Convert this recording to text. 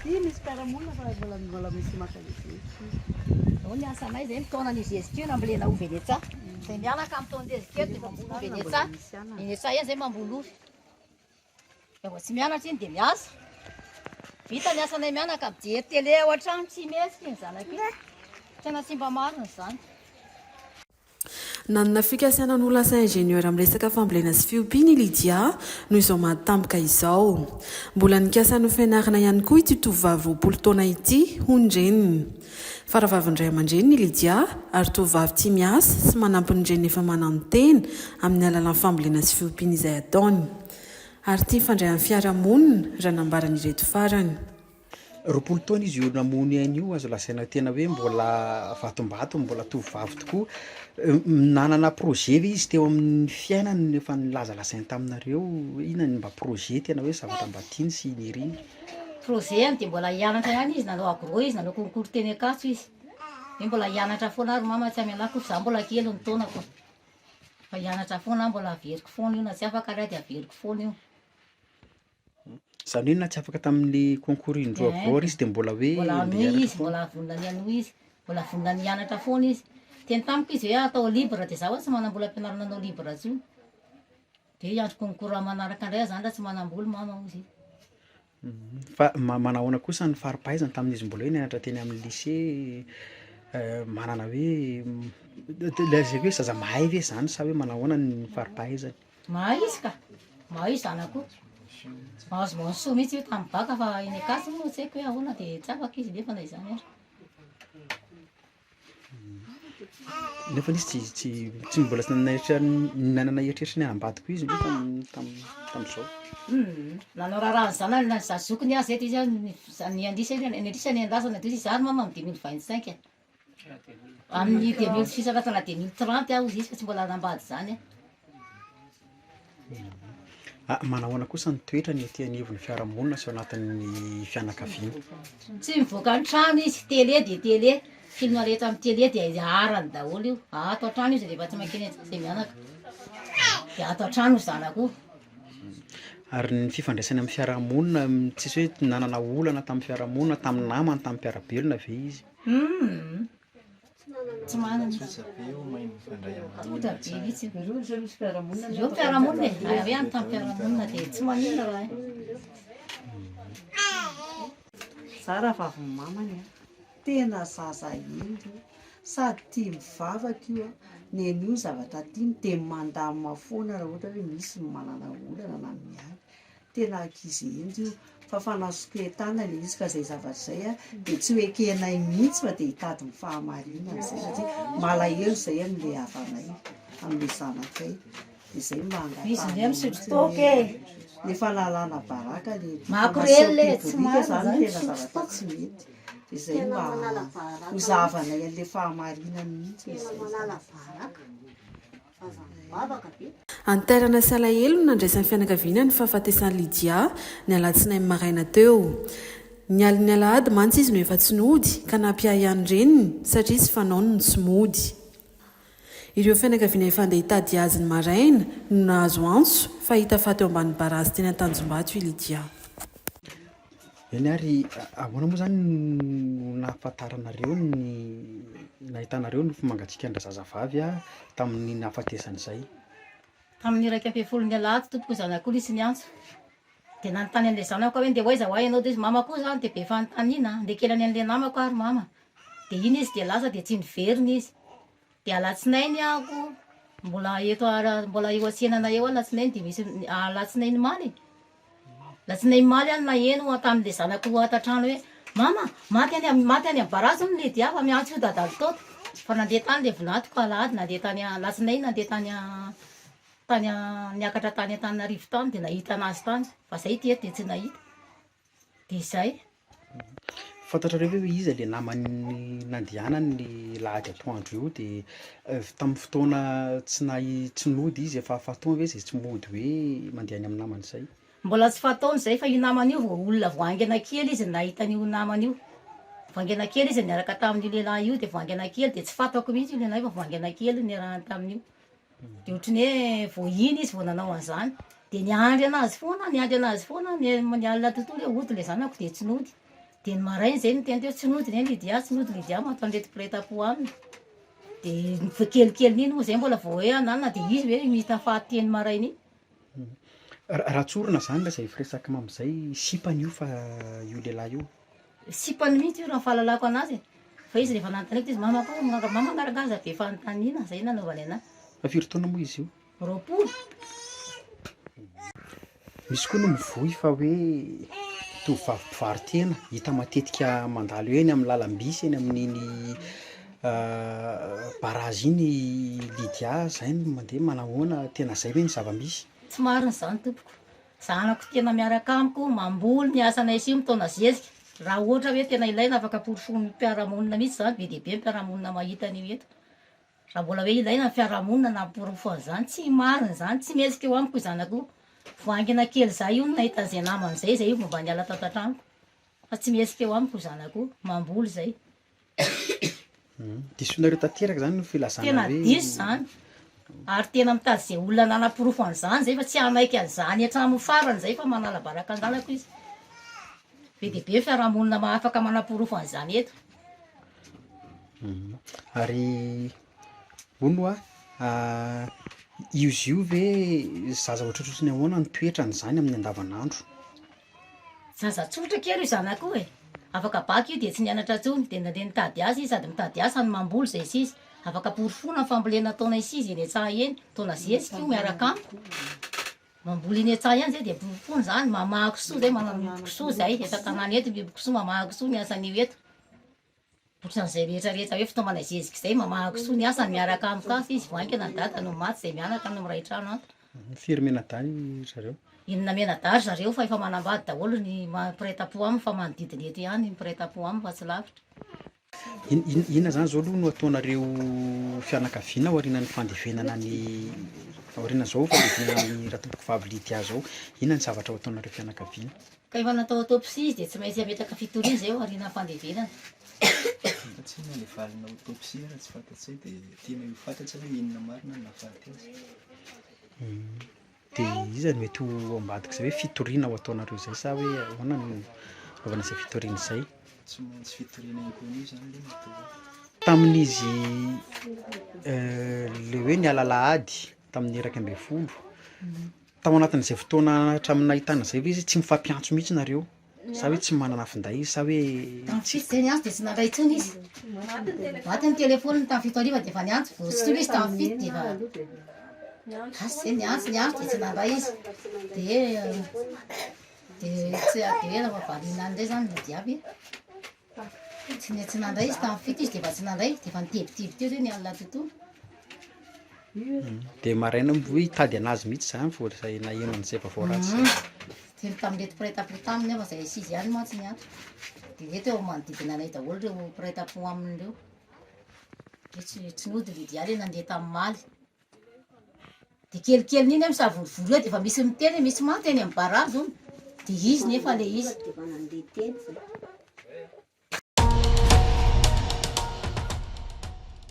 Ity misy mpiara-monina fa mbola mbola misy maka Zao ny asanay zay mitaona ny zezika io nambolena ovy eny an-tsaha. Zay mianaka mitaona zezika eo dia mamboly ovy eny an-tsaha. Eny an-tsaha eny zay mamboly ovy. Raha vao tsy mianatra iny dia miasa. Vita ny asanay mianaka mijery télé ao an-trano tsy mihetsika iny zanako iny. Tena tsy mba marina izany. Nanana fikasana ny ho lasa ingénieur amin'ny resaka fambolena sy fiompiana i Lydia noho izao maty tampoka izao. Mbola nikasa ny ho fianarana ihany koa ity tovovavy 20 taona ity, hoy ny reniny. Faravavin'ny ray aman-dreniny i Lydia ary tovovavy tia miasa sy manampy ny reniny efa mananotena amin'ny alalan'ny fambolena sy fiompiana izay ataony. Ary tia mifandray amin'ny fiarahamonina, raha nambaran'ireto farany. 20 taona izy io namono aina io, azo lazaina tena hoe mbola vatombatony, mbola tovovavy tokoa. Nanana projet ve izy teo amin'ny fiainany efa nilazalazainy taminareo hoe inona ny mba projet tena hoe zavatra mba tiany sy niriny? Projet-ny dia mbola hianatra ihany izy, nanao agro izy, nanao concours teny Ankatso izy, hoe mbola hianatra foana ary mama tsy hamelako fa za mbola kely ny taonako, fa hianatra foana aho mbola averiko foana io na tsy afaka ary aho dia averiko foana io. Izany hoe na tsy afaka tamin'le concours indroa agro ary izy dia mbola hoe Mbola andeha hanohy hianatra izy, foana. mbola vonona ny hanohy izy, mbola vonona ny hianatra foana izy. Niteny tamiko izy hoe atao libre dia za ho'a tsy manam-bola ampianarana anao libre intsony. Dia hiandry concours amin'ny manaraka indray aho zany raha tsy manam-bola mama hozy izy. Fa ma- manahoana kosa ny fari-pahaizany tamin'izy mbola hoe nianatra teny amin'ny lycée, manana hoe lazaiko hoe zaza mahay ve zany sa hoe manahoana ny fari-pahaizany? Mahay izy ka! Mahay io zanako io. Mahazo mention mihitsy io tamin'ny bac fa eny Ankatso moa tsy haiko hoe ahoana dia tsy afaka izy nefa na izany ary. Nefa izy tsy tsy tsy mbola tsy nanana eritreritra nanana eritreritra ny hanambady koa izy nefa tamin'izao. Nanao raharaha ny zanany na ny zazokiny aza eto izy an, ny andrisany ny andrisany andrasana dia hoy izy za ry mama amin'ny 2025 a. Amin'ny 2006 na 2030 aho hozy izy fa tsy mbola hanambady izany aho. Ah, manahoana kosa ny toetrany ety anivon'ny fiarahamonina sy ao anatin'ny fianakaviana? Tsy mivoaka ny trano izy, télé dia télé, film rehetra amin'ny télé dia arany daholo io, ato an-trano izy rehefa tsy mankeny an-tsaha izay mianaka, dia ato an-trano io zanako io. Ary ny fifandraisany amin'ny fiarahamonina, tsisy hoe nanana olana tamin'ny fiarahamonina, tamin'ny namany, tamin'ny mpiara-belona ve izy? Humm tsy manana izy. Tsotra be mihitsy io. Ireo mpiara-monina e, avy any tamin'ny mpiara-monina dia tsy maninona raha. Za rahavavin'ny mamany a, tena zaza hendry io, sady tia mivavaka io a, nen'io ny zavatra tiany dia mandamina foana raha ohatra hoe misy ny manana olana na miady, Tena ankizy hendry io fa fanasoketana ilay izy ka izay zavatra izay a dia tsy ho ekenay mihitsy fa dia hitady ny fahamarinana izay satria malahelo izay amin'ilay havanay amin'ilay zanakay dia izay mba Izy indray angatahanay misotro mihitsy toaka e. ny fanalana baraka le Makorelina e, diffamation tsy publique marina izany izany tena misotro zavatra toaka. tsy mety dia izay mba ho zahavanay an'ilay fahamarinana mihitsy izay izany. Antairana sy alahelo no nandraisan'ny fianakaviana ny fahafatesan'i Lydia, ny alatsinainy maraina teo. Ny alin'ny alahady mantsy izy no efa tsy nody ka nampiahiahy ny reniny satria tsy fanaony ny tsy mody. Ireo fianakaviana efa handeha hitady azy ny maraina no nahazo antso fa hita faty eo ambany barazy teny Antanjombato i Lydia. Eny ary, ahoana moa izany no nahafantaranareo ny nahitanareo ny nofo mangatsiakan-drazazavavy tamin'ny nahafatesany izay? Tamin'ny 11 ny alahady tompoko zanak'olo izy niantso. Dia nanontany an'ilay zanako aho hoe ndeha ho aiza hoa ianao? Dia izy mama koa izany dia be fanontaniana, ndeha kely any an'ilay namako aho ry mama. Dia iny izy dia lasa dia tsy niverina izy. Dia alatsinainy aho mbola eto mbola eo an-tsenana eo aho alatsinainy dia misy alatsinainy omaly e, alatsinainy omaly aho no naheno tamin'ilay zanako ato an-trano hoe mama maty any am- maty any amin'ny barazy hono Lydia fa miantso io dadalitaoto, fa nandeha tany ilay vinantoko alahady nandeha tany alatsinainy nandeha tany tany niakatra tany Antananarivo tany dia nahita an'azy tany fa zay ity eto dia tsy nahita. Dia izay. Fantatrareo ve hoe iza le namany nandehanany ny lahady atoandro io de tamin'ny fotoana tsy nahi- tsy nody izy efa fahataona ve izy tsy mody hoe mandeha any amin'ny namany izay? Mbola tsy fahataona izay fa io namany io vao olona vao haingana kely izy no nahita an'io namany io. Vao haingana kely izy niaraka tamin'io lehilahy io dia vao haingana kely dia tsy fantako mihitsy io lehilahy io fa vao haingana kely niarahany tamin'io. Dia ohatran'ny hoe vao iny izy vao nanao an'izany. Dia niandry an'azy foana aho, niandry an'azy foana aho, ny ny alina tontolo hoe hody ilay zanako dia tsy nody. Dia ny maraina izay niteny teo, tsy nody ne Lydia, tsy nody Lydia, mato an'ireto mpiray tampo aminy. Dia vao kelikelin'iny moa izay mbola vao hoe ananona dia izy ve hita faty eny maraina iny. Raha tsorina izany ilay izay firesaka amin'izay, sipany io fa io lehilahy io. Sipany mihitsy io raha ny fahalalako anazy e. Fa izy rehefa nanontaniako dia izy mama koa, mama angaha rangahy aza be fanontaniana, izay nanaovany anahy. Fa firy taona moa izy io? 20. Misy koa ny mivoy fa hoe tovovavy mpivaro-tena hita matetika mandalo eny amin'ny lalam-by sy eny amin'iny barazy iny i Lydia, zay no mandeha manahoana, tena zay ve ny zava-misy? Tsy marina izany tompoko. Zanako tena miaraka amiko, mamboly ny asanay sy mitaona zezika. Raha ohatra hoe tena ilaina afaka porofoin'ny mpiara-monina mihitsy izany, be dia be ny mpiara-monina mahita an'io eto. Raha mbola hoe ilaina ny fiarahamonina naporofo an'izany, tsy marina izany, tsy mihetsika eo amiko io zanako io. Vao haingana kely izaho io no nahita an'izay namany izay, izay io vao mba niala tato an-tranoko. Fa tsy mihetsika eo amiko io zanako io, mamboly izay. Disonareo tanteraka izany ny filazana Tena hoe. diso izany. Ary tena mitady izay olona nanaporofo an'izany izay fa tsy hanaiky an'izany hatramin'ny farany izay fa manala baraka an-dalako izy. Be dia be ny fiarahamonina afaka manaporofo an'izany eto. Ary hono hoa, io izy io ve zaza ohatrohatry ny ahoana ny toetrany izany amin'ny andavanandro? Zaza tsotra kely io zanako io e! Afaka bac io dia tsy nianatra intsony, dia nandeha nitady asa izy, sady mitady asa no mamboly izay sisa. Afaka porofoina ny fambolena ataonay sisa eny an-tsaha eny, taona zezika io miaraka amiko. Mamboly eny an-tsaha ihany zay dia porofoina izany, mamaha kisoa zay, manana miompy kisoa zay, eto an-tanàna eto miompy kisoa, mamaha kisoa ny asan'io eto. Ohatran'izay rehetra rehetra hoe fitaomana zezika izay, mamaha kisoa ny asany miaraka amiko azy izy, vao haingana ny dada no maty izay mianaka no miray trano ato. Firy mianadahy ry zareo? Enina mianadahy ry zareo fa efa manambady daholo ny mpiray tampo aminy fa manodidina eto ihany ny mpiray tampo aminy fa tsy lavitra. Inona izany izao aloha no ataonareo fianakaviana aorianan'ny fandevenana ny aorianan'izao fandevenana ny Ratompokovavy Lydia izao? Inona ny zavatra ho ataonareo fianakaviana? Ka efa natao autopsie izy dia tsy maintsy hametraka fitoriana izay aorianan'ny fandevenana. Fa tsy inona ilay valina autopsie raha tsy fantatsay dia tianay ho fantatra hoe inona marina no nahafaty azy. Dia iza no mety ho ambadik'izay hoe fitoriana ho ataonareo izay sa hoe ahoana no anaovana izay fitoriana izay? Tsy maintsy fitoriana inconnu izany aloha no atao eo. Tamin'izy le hoe niala alahady tamin'ny 11, Tao anatin'izay fotoana hatramin'ny nahitana izay ve izy tsy mifampiantso mihitsy nareo? Sa hoe tsy manana finday izy sa hoe Tamin'ny fito zay niantso dia tsy nandray intsony izy. Maty ny telephone-ny tamin'ny fito hariva dia efa niantso, vao tsy tonga izy tamin'ny fito dia efa lasa zay niantso niantso dia tsy nandray izy. Dia dia tsy dia hoe raha valiana any indray zany mody aby. Tsy ny tsy nandray izy tamin'ny fito izy dia efa tsy nandray, dia efa nitebiteby teo zay ny alina tontolo. Dia maraina mbo hoe hitady anazy mihitsy zany vao zay naheno an'izay vaovao ratsy zay. Teny tamin'ireto mpiray tampo taminy aho fa zay sy izy ihany mantsy ny ato. Dia ireto eo manodidina anay daholo ireo mpiray tampo aminy ireo. Dia tsy tsy nody Lydia ilay nandeha tamin'ny maly. Dia kelikely iny misavorovoro eo dia efa misy miteny hoe misy maty eny amin'ny barazy hono. Dia izy nefa ilay izy.